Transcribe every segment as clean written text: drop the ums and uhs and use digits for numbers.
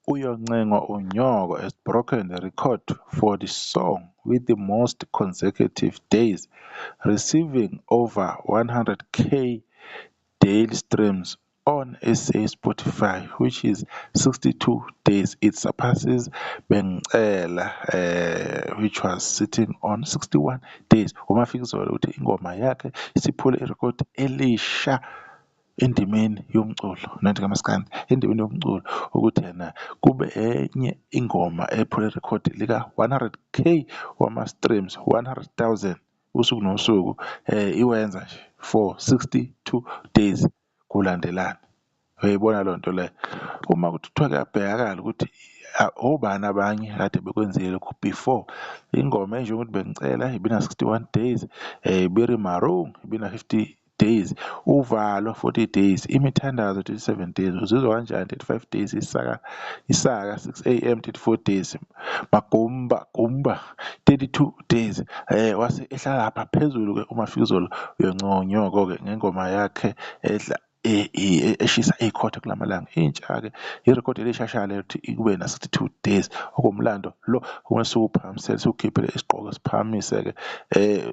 Uyoncengwa Unyoko has broken the record for the song with the most consecutive days receiving over 100K daily streams on SA Spotify, which is 62 days. It surpasses Bengicela, which was sitting on 61 days. UMafikizolo uthi ingoma yakhe isiphule irekhodi elisha endimeni yomculo, not kamaskandi, endimeni yomculo ukuthi yena kube enye ingoma ephule irekhodi lika-100 K wama-streams, 100,000 usuku nosuku iwenza nje for 62 days kulandelana. Uyayibona leyo nto leyo? Uma kuthiwa kuyabhekakala ukuthi obani abanye ekade bekwenzile lokhu before, ingoma enjengokuthi Bengicela ibina-61 days, Ibiri Maroon ibina-50 days, Uvalo 40 days, Imithandazo 37 days, Uzizwa Kanjani 35 days, Isaka Isaka 6 AM 34 days, Magumba Gumba 32 days. Wase ehlala lapha phezulu-ke uMafikizolo uyonconywa-ke ngengoma yakhe edla eshisa ikhotha kulamalanga. Intsha-ke irekhodi elishashayo ukuthi kube na-62 days okuwumlando lo okumele siwuphakamisele siwukhiphele isigqoko siphakamise-ke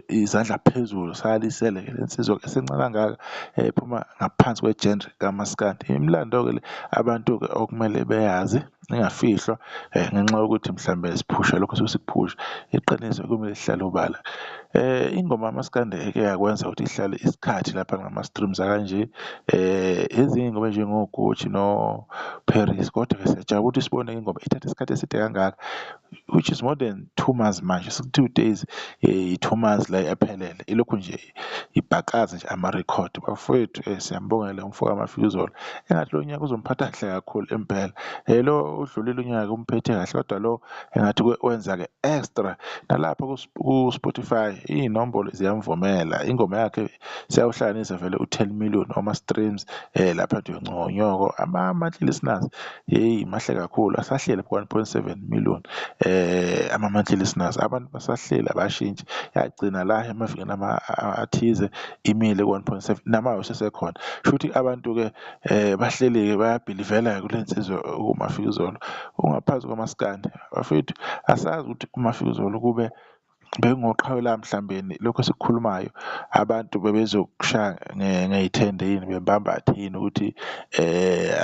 izandla phezulu salisele-ke le nsizwa esencane kangaka ephuma ngaphansi kwe-genre kamaskandi. Imilando-ke le abantu-ke okumele beyazi ingafihlwa ngenxa yokuthi mhlambe siphusha lokho esuke sikuphusha, iqiniso kumele lihlale obala. Ingoma kamaskandi eke yakwenza ukuthi ihlale isikhathi lapha ngama-streams akanje ezinye iy'ngoma ey'njengo-Gucci no-Paris, kodwa-ke siyajabula ukuthi sibone ingoma ithatha isikhathi eside kangaka which is more than 2 months manje, 62 days i-2 months la ephelele ilokhu nje ibhakaza nje amarekhodi. Bafowethu siyambongela umfo kaMafikizolo, engathi lo nyaka uzomphatha kahle kakhulu impela. Lo udlulile unyaka umphethe kahle kodwa lo engathi wenza-ke extra nalapha ku-Spotify iy'nombolo ziyamvumela ingoma yakhe siyawuhlanganisa vele u-10 million wama-streams lapha nje unconyoko ama-monthly listeners hheyi mahle kakhulu asahleli ku-1.7 million ama-monthly listeners abantu basahleli abashintshi yagcina la emavikini athize imile ku-1.7 namayo sesekhona shuthi abantu-ke bahleli-ke bayabhilivela-ke kule nsizwa uMafikizolo ungaphansi kwamaskandi bafethu asazi ukuthi uMafikizolo kube bekungoqhawe la mhlambeni lokhu esikukhulumayo abantu bebezokushaya ngey'thende yini bembambathe yini ukuthi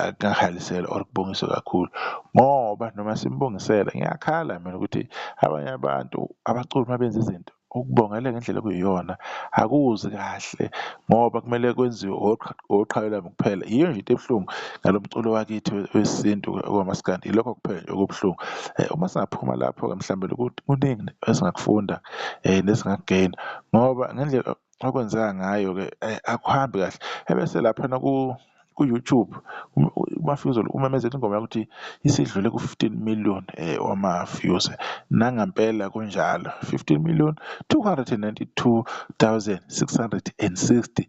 akungahalisela or kubongiswe kakhulu ngoba noma simbongisela ngiyakhala mina ukuthi abanye abantu abaculi uma benza izinto ukubongela ngendlela okuyiyona akuzi kahle ngoba kumele kwenziwe oqhawelami kuphela. Yiyo nje into ebuhlungu ngalo mculo wakithi wesintu kamaskandi, ilokho kuphela nje okubuhlungu. Uma singaphuma lapho-ke mhlawumbe kuningi esingakufunda nesingakugeyina ngoba ngendlela okwenzeka ngayo-ke akuhambi kahle. Ebese laphana ku-YouTube uMafikizolo umemezele ingoma yokuthi isidlule ku-15 million wama-views. Nangampela kunjalo, 15 million 292,660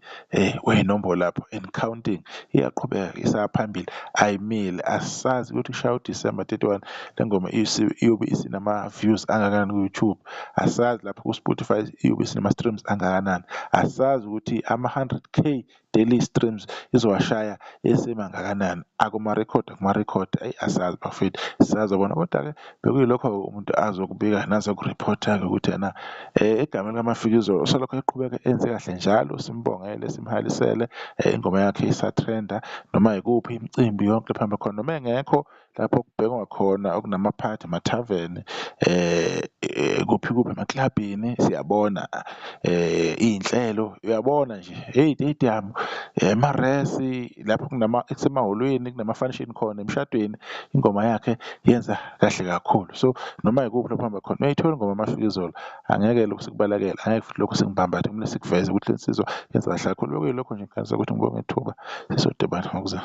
wey'nombolo lapho and counting, iyaqhubeka isaphambili ayimile. Asazi ukuthi kushaya uDisemba 31 le ngoma iyobe isinama-views angakanani ku-YouTube, asazi lapho ku-Spotify iyobe isinama-streams angakanani, asazi ukuthi ama-100 K daily streams izowashaya esemangakanani, akumarekhodi akumarekhodi eyi asazi bafethu sisazobona. Kodwa-ke bekuyilokho umuntu azokubika nazokuripotha-ke ukuthi ena egameni likaMafikizolo usalokhu eqhubeka enze kahle njalo simbongele simhalisele ingoma yakhe isa-trend-a noma ikuphi imicimbi yonke lapha ehamba khona noma engekho lapho okubhekwa khona okunamaphathi amathaveni kuphi kuphi emaklabhini siyabona iy'nhlelo uyabona nje hheyi itediyamu, emaresi lapho kusemahholweni kunama-function khona emshadweni ingoma yakhe yenza kahle kakhulu. So noma yikuphi lapho ohamba khona uyayithola ingoma kaMafikizolo angeke lokhu sikubalekele, angeke futhi lokhu sikubambathe kumele sikuveze ukuthi le nsizwa yenza kahle kakhulu. Bekuyilokho nje ngikhanuka ukuthi ngibonge ithuba sisodibana ngokuzayo.